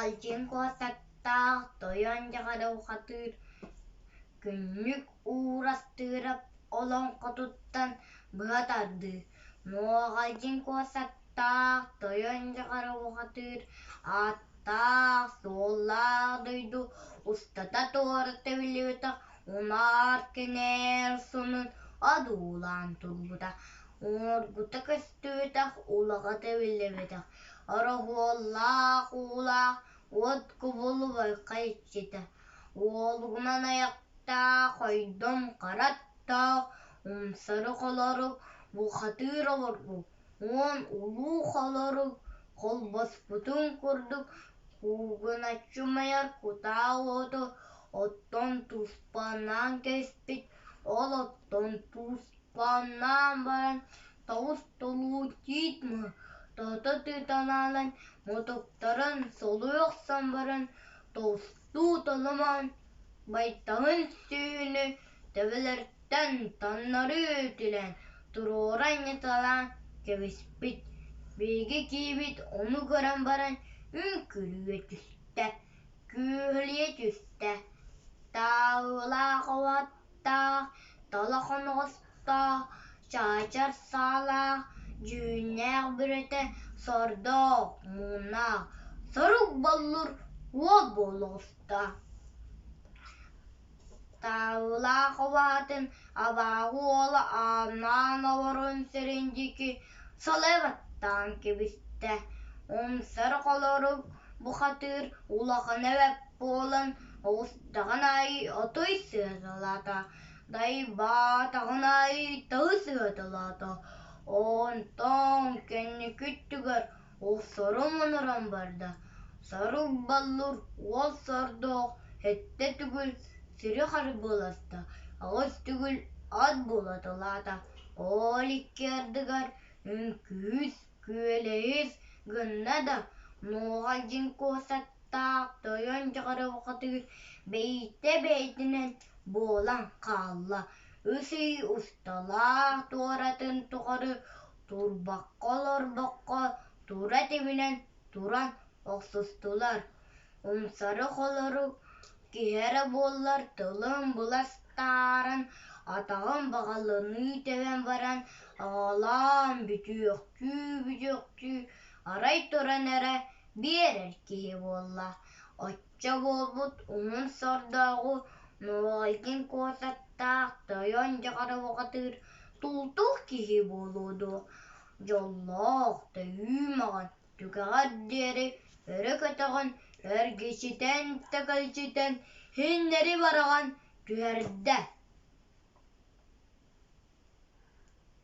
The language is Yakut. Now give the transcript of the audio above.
Нуоҕалдьыйан куотаттаах тойон дьаҕары ухатыыр, Күннүк Уурастыырап олоҥхотуттан быһа тардыы, Нуоҕалдьын куосаттаах тойон дьаҕары ухатыыр, ааттаах-суоллаах дойду устата туората биллибэтэх унаар-кэнээр сонун одуулаан турбута, уҥуоргута көстүбэтэх, улаҕата биллибэтэх, Ороһуоллаах уулаах уот кубулубайха иччитэ, уолугунан айахтаах ойдом хара аттаах, умсары холорук, бухатыыр обургу, уон улуу холорук холбоспутун курдук куугуначчы умайар кутаа уоту оттон туспанаан кэспит, ол оттон туспанаан баран тоҕус толуу тиит маһы тото тыыталаан мутуктарын солуйа охсон баран толстуу толомон байтаһын сүөһүнү төбөлөрүттэн таҥнары үтүлээн туруора анньыталаан кэбиспит. Биһиги киһибит ону көрөн баран үҥкүрүйэ түстэ, күөлүйэ түстэ, тааллаах уоттаах, талах оноҕостоох, чаачар саалаах, дьүһүннээх бүрэтэ сордоох, муҥнаах, сорук боллур уол буола оҕуста. Тааллаах убаһатын абааһы уола аанаан олорон сирин диэки салайа баттаан кэбистэ. Умсар холорук бухатыыр улахан эбэп буолан оҕустаҕын аайы отой сыаталаата, дайбаатаҕын аайы тыы сыаталаата. Онтон кэнники өттүгэр охсорун онорон барда. Сорук баллыр уол сордоох сэттэ төгүл сири харбыаласта, аҕыс төгүл ат буолаталаата. Ол икки ардыгар үҥкүүс, күөлэһис гынна да, нуоҕалдьын куосаттаах тойон дьаҕарылҕатыгар бэйэтэ бэйэтинэн буолан хаалла. Үс ый усталаах туоратын тухары турбакка-олорбокко тура тибинэн туран охсустулар. Умсары холорук киһи эрэ буоллар тылын быластааран, атаҕын баҕаланыы тэбэн баран аҕалаан бүтүөхтүү-бүтүөхтүү арай туран эрэ биэрэр киһи буолла. Оччо буолбут уһун сордооҕу Нуоҕайгын куосаттаах тойон дьаҕарылҕатыыр тултук киһи буолуо дуо, дьоллоох төйүү маҕан түгэҕэр диэри өрө көтөҕөн, эргичитэн-тэкэлчитэн, иһиннэри бараҕан түһэрдэ.